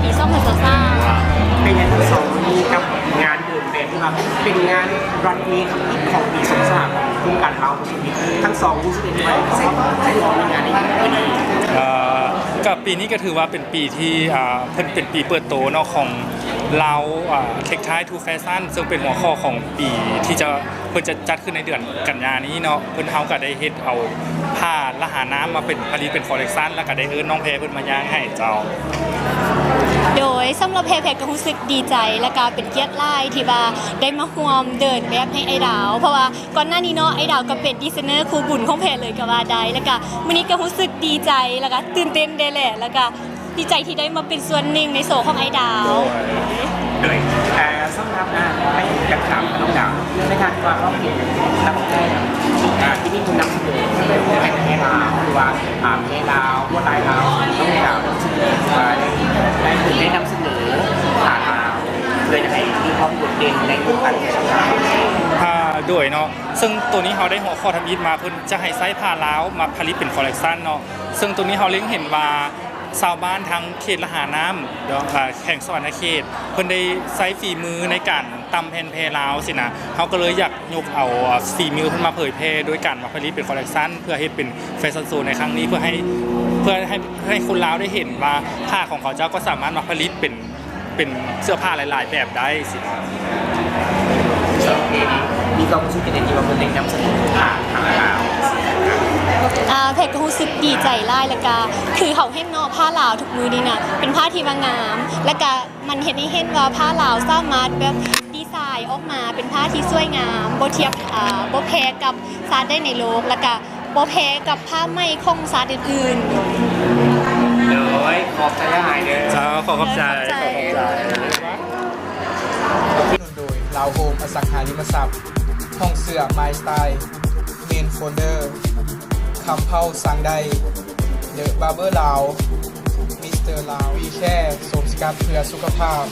ປີສອງພັນຊາວສາມ. ເປັນຫຍັງທັງສອງມື້ນີ້ກັບງານເດີນແບບທີ່ວ່າເປັນງານຣັນເວย์ທຳອິດຂອງປີສອງພັນຊາວສາມຂອງໂຄງການລາວປະຊາວິດ ທັງສອງຮູ້ສຶກໄດ້ວ່າຈະໄດ້ອອກງານໃນປີນີ້? ເອີ ກໍປີນີ້ກໍຖືວ່າເປັນປີທີ່ ອ່າ ເພິ່ນເປັນປີເປີດໂຕເນາະຂອງລາວ ອ່າ Tech Thai to Fashion ເຊິ່ງເປັນຫົວຂໍ້ຂອງປີທີ່ຈະ ເພິ່ນຈະຈັດຂຶ້ນໃນເດືອນກັນຍານີ້ເນາະ. ເພິ່ນ ເຮົາກໍໄດ້ເຮັດເອົາຜ້າລະຫານ້ຳມາເປັນຜະລິດເປັນຄໍເລັກຊັນ ແລ້ວກໍໄດ້ເອີ້ນນ້ອງແພເພິ່ນມາຍ່າງໃຫ້ເຈົ້າ. ໂດຍສຳລັບແພ ແພກໍຮູ້ສຶກດີໃຈ ແລ້ວກໍເປັນກຽດຫຼາຍທີ່ວ່າໄດ້ມາຮ່ວມເດີນແບບໃຫ້ອ້າຍດາວ ເພາະວ່າກ່ອນໜ້ານີ້ເນາະ ອ້າຍດາວກໍເປັນດີໄຊເນີຄູ່ບຸນຂອງແພເລີຍກໍວ່າໄດ້ ແລ້ວກໍມື້ນີ້ກໍຮູ້ສຶກດີໃຈ ແລ້ວກໍຕື່ນເຕັ້ນແດ່ແຫຼະ ແລ້ວກໍ ດີໃຈທີ່ໄດ້ມາເປັນສ່ວນໜຶ່ງໃນໂຊຂອງອ້າຍດາວ. ໂດຍ ເອີ ສຳລັບ ອ່າ ໄປຢາກຖາມນ້ອງດາວ ໃນການທີ່ວ່າເຮົາເປັນນັກແສດງ ອ່າ ທີ່ມີຜູ້ນຳສະເໜີແພລາວ ຫຼືວ່າ ອ່າ ແພລາວ ລວດລາຍລາວ ນ້ອງດາວ ທີ່ວ່າໄດ້ ໄດ້ ໄດ້ນຳສະເໜີຜ້າລາວ ເພື່ອຈະໃຫ້ມີຄວາມໂດດເດັ່ນໃນວົງການແພລາວ. ອ່າ ໂດຍເນາະ ເຊິ່ງໂຕນີ້ເຮົາໄດ້ຫົວຂໍ້ທຳອິດມາ ເພິ່ນຈະໃຫ້ໃຊ້ຜ້າລາວມາຜະລິດເປັນຄໍເລັກຊັນເນາະ ເຊິ່ງໂຕນີ້ເຮົາເລັງເຫັນວ່າ ຊາວບ້ານທາງເຂດລະຫານ້ຳ ແຂວງສະຫວັນນະເຂດ ເພິ່ນໄດ້ໃຊ້ຝີມືໃນການຕ່ຳແຜ່ນແພລາວຊີ້ນະ ເຮົາກໍເລີຍຢາກຍົກເອົາ ອາ ຝີມືເພິ່ນມາເຜີຍແຜ່ໂດຍການມາຜະລິດເປັນຄໍເລັກຊັນ ເພື່ອເຮັດເປັນແຟຊັນໂຊໃນຄັ້ງນີ້ ເພື່ອໃຫ້ ເພື່ອໃຫ້ ໃຫ້ຄົນລາວໄດ້ເຫັນວ່າຜ້າຂອງເຂົາເຈົ້າກໍສາມາດມາຜະລິດເປັນ ເປັນເສື້ອຜ້າຫຼາຍໆແບບໄດ້ຊີ້ນະ. ມີຄວາມຮູ້ສຶກຈັ່ງໃດທີ່ວ່າເພິ່ນໄດ້ນຳສະເໜີຜ້າຂອງລາວ? ອາ ແພກໍຮູ້ສຶກດີໃຈຫຼາຍ ແລ້ວກະຄືເຮົາເຫັນເນາະ ຜ້າລາວທຸກມື້ນີ້ນະ ເປັນຜ້າທີ່ວ່າງາມ ແລ້ວກະມັນເຮັດໃຫ້ເຫັນວ່າຜ້າລາວສາມາດແບບດີໄຊອອກມາເປັນຜ້າທີ່ສວຍງາມ ບໍ່ທຽບ ອາ ບໍ່ແພ້ກັບຊາດໃດໃນໂລກ ແລ້ວກະ ບໍ່ແພ້ກັບຜ້າໄໝຂອງຊາດອື່ນໆ. ໂດຍ ຂອບໃຈຫຼາຍເດີ. ເຈົ້າ ຂໍຂອບໃຈ. ສະໜັບສະໜູນໂດຍ ລາວໂຮມ ອະສັງຫາລິມະຊັບ, ຫ້ອງເສື້ອ My Style, Main Folder, ຄຳເພົາ ສັ່ງໄດ້, The Barber ລາວ, Mister ລາວ, We Care ໂສມສະກັດເພື່ອສຸຂະພາບ.